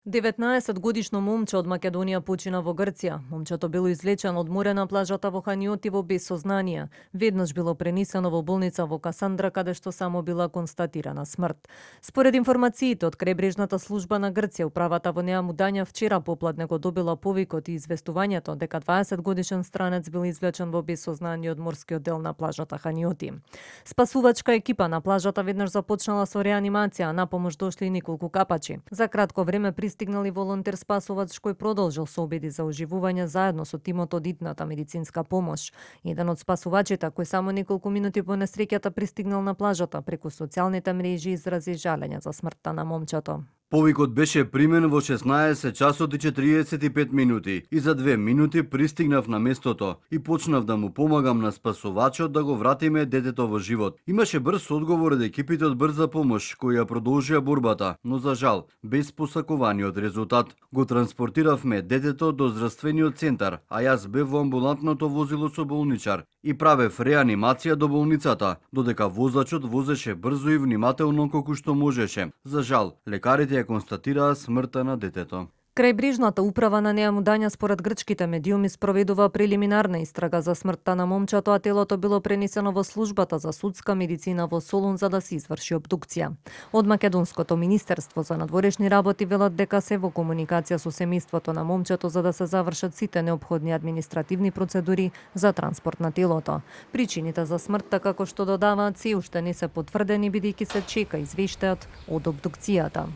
19-годишно момче од Македонија почина во Грција. Момчето било излечено од море на плажата во Ханиотиво без сознание. Веднаш било пренесено во болница во Касандра, каде што само била констатирана смрт. Според информациите од крајбрежната служба на Грција, управата во неа Мудања вчера попладне го добила повикот и известувањето дека 20-годишен странец бил извлечен во без сознание од морскиот дел на плажата Ханиоти. Спасувачка екипа на плажата веднаш започнала со реанимација, а на помош дошли и неколку капачи. За кратко време пристигнал и волонтер спасувач кој продолжил се обиди за оживување заедно со тимот од итната медицинска помош. Еден од спасувачите, кој само неколку минути по несреќата пристигнал на плажата, преку социјалните мрежи изрази жалење за смртта на момчето. Повикот беше примен во 16 часот и 45 минути и за 2 минути пристигнав на местото и почнав да му помагам на спасувачот да го вратиме детето во живот. Имаше брз одговор од екипите од брза помош кои ја продолжија борбата, но за жал без посакуваниот резултат. Го транспортиравме детето до здравствениот центар, а јас бев во амбулантното возило со болничар и правев реанимација до болницата, додека возачот возеше брзо и внимателно колку што можеше. За жал, лекарите ја констатираа смртта на детето. Крајбрежната управа на неа Мудања според грчките медиуми спроведува прелиминарна истрага за смртта на момчето, а телото било пренесено во службата за судска медицина во Солун за да се изврши обдукција. Од Македонското министерство за надворешни работи велат дека се во комуникација со семејството на момчето за да се завршат сите неопходни административни процедури за транспорт на телото. Причините за смртта, како што додаваат, се уште не се потврдени бидејќи се чека извештајот од обдукцијата.